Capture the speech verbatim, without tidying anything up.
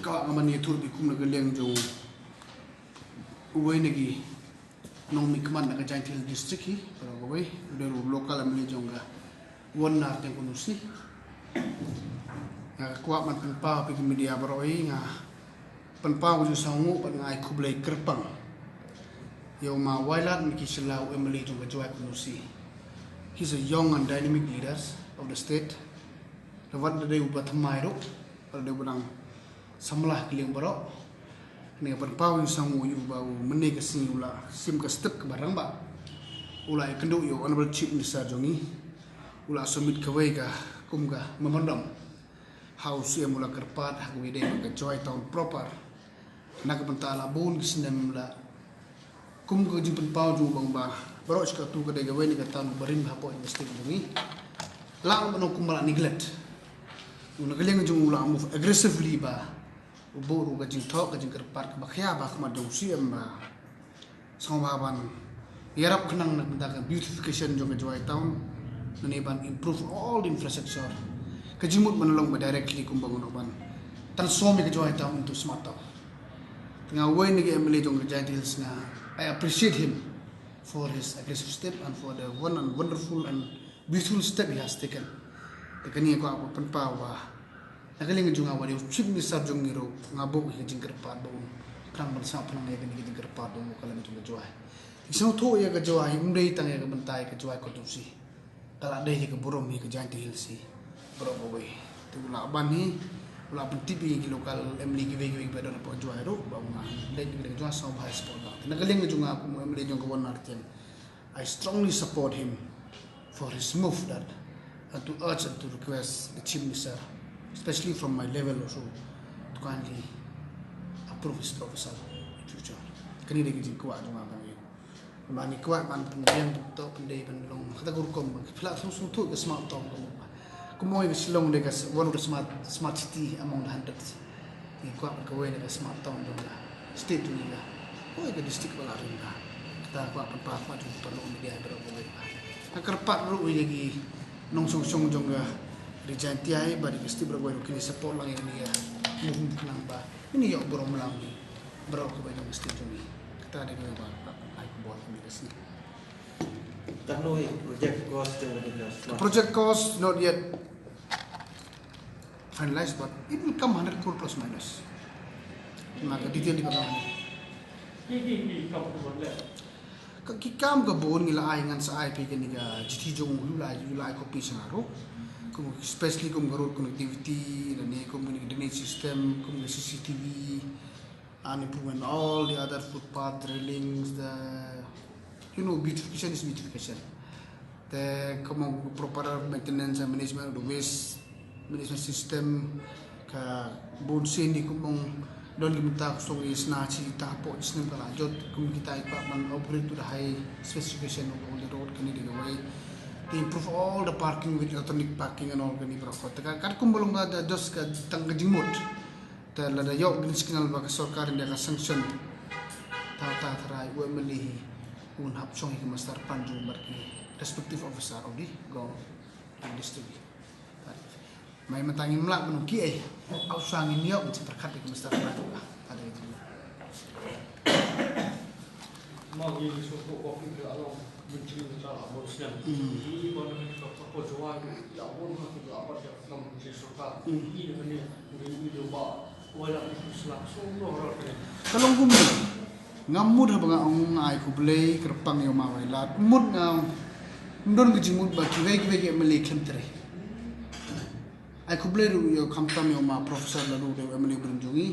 Ka nga man ïathuh bad kum na ka liang jong uwei na ki nongmihkhmat na ka Jaintia Hills District hi, para kawei u dei u local M L A jong ka Wahnar Tyngkhong Nosy. Nga kwah ban pynpaw phi ki media baroh hi, nga pynpaw ka jingsngewnguh bad nga ai khublei kyrpang ïa u Ma Wailadmiki Shylla, u M L A jong ka Jowai Constituency. He's a young and dynamic leader of the state. Lada wat dei uba thymmai ruh, lada dei uba dang samla ki liang baroh. Nga pynpaw ïa u sngewbha ïa u ba u mynne ka sngi u la shim ka step kaba rangbah. U la ïakynduh ïa u Honorable Chief Minister jong ngi. U la submit kawei ka kum ka memorandum ha u C M, u la kyrpad ha kawei dei ka Jowai Town proper. Na ka bynta la bun ki snem la kum ka jingpynpaw jong u ba baroh shi katta ka dei kawei na ka town ba rim hapoh University jong ngi. La ban ong kum ba la neglect. Na ka liang jong u la move aggressively ba u buh ruh ka jingthoh, ka jingkyrpad kaba khia ha khmat jong u C M ba sngewbha ban ïarap khnang na ka bynta ka beautification jong ka Jowai Town, ne ban improve all the infrastructure. Ka jingmut ban long ba directly kum ba ngan ong ban transform ïa ka Jowai Town into smart town. Te nga, uwei na ki M L A jong ka Jaintia Hills, nga, I appreciate him for his aggressive step and for the one and wonderful and beautiful step he has taken. Te kane nga kwah ban pynpaw ba na ka liang jong nga, wat ïa u Chief Minister jong ngi ruh nga buh ka jingkyrpad ba un khnang ban sngap pynlong ïa kane ka jingkyrpad jong u, ka la mih jong ka Jowai. Te sngewthuh ïa ka Jowai, ym dei tang ïa ka bynta ïa ka Jowai Constituency, ka la dei ïa ka burom ïa ka Jaintia Hills hi baroh kawei. Te u la ban hi, u la pyntip ïa ki local M L A kiwei kiwei ba don hapoh Jowai ruh ba u, nga leit ïa ka Jowai sngewbha ïa support ba. Te na ka liang jong nga kum u M L A jong ka Wahnar Tyngkhong, I strongly support him for his move that, and to urge and to request the Chief Minister, especially from my level also, to kindly approve his proposal in future. Kane dei ka jingkwah jong nga ban ïa. Ba ngi kwah ban pynbiang to pyndei ban long kata ka rukom ba ki pla sngewthuh ka smart town ka mut ba. Kumno ïa ka Shillong dei ka s-, one of the smart, smart city among the hundreds. Ngi kwah ban kawei na ka smart town jong ka state jong ngi ka. Kawei ka district ba la rim ka. Kata kwah pynpaw, kwah jong ka paralok media baroh kawei ba. Nga kyrpad ruh ïa ki nongshong shnong jong ka Ri Jaintia hi bad ïa ki state baroh kawei ruh kin ïa support lang ïa kane ïa movement khnang ba ngin ïoh burom lang hi baroh kawei jong ka state jong ngi. Kata dei kawei ba ai khubor ha kane ka sngi. Katno i project cost jong kane ka smart? Project cost not yet finalized, but it will come hundred crore plus minus. Ma ka detail dei ba ka. Ki, ki, ki kam ka bun leh. Ka, ki kam ka bun ngi la ai, ngan sa ai phi kane ka chithi jong u, u la, u la ai copy sha nga ruh. Kum, especially kum ka road connectivity, lane kum kane ka drainage system, kum ka C C T V, and improvement all the other footpath, railings, the, you know, beautification is beautification. Te kum ka proper maintenance and management of the waste management system, ka bun sien hi kum ong don ki mynta ka song i sna chi ta hapoh chi snem ka la jot, kum kita i kwah ban upgrade to the high specification of all the road, kane dei kawei. They improve all the parking with electronic parking and all, kane baroh. Te ka, katkum ba long ka, just ka tang ka jingmut. Te lada ïoh green signal ba ka sorkar India ka sanction, ta, ta tharai u M L A hi un hap shong hi ka master plan jong u bad ki respective officer of the government district. Mai mynta ngim lah ban ong kiei. Aw, sa ngin ïoh, ngin sa pyrkhat ïa ka master plan jong ka. Ka dei jong ka. Ma ngi sngewthuh ba phi la long myntri mynta la bun snem. Hmm. Ngi ba na ka, ka, ka Jowai la bun ha ki la bun ïa ka myntri sorkar. Hmm. Ngi na ka ne ngi, ngi ba wai la ngi sla sngewthuh rot ka ne. Ka long kumne. Ngam mut haba nga ong nga ai khublei kyrpang ïa u Ma Wailadmiki. Mut nga ong ym don ka jingmut ba kiwei kiwei ki M L A khlem trei. Ai khublei ruh ïa u khamtam ïa u Ma Professor Lalduh, u dei u M L A ba rim jong ngi.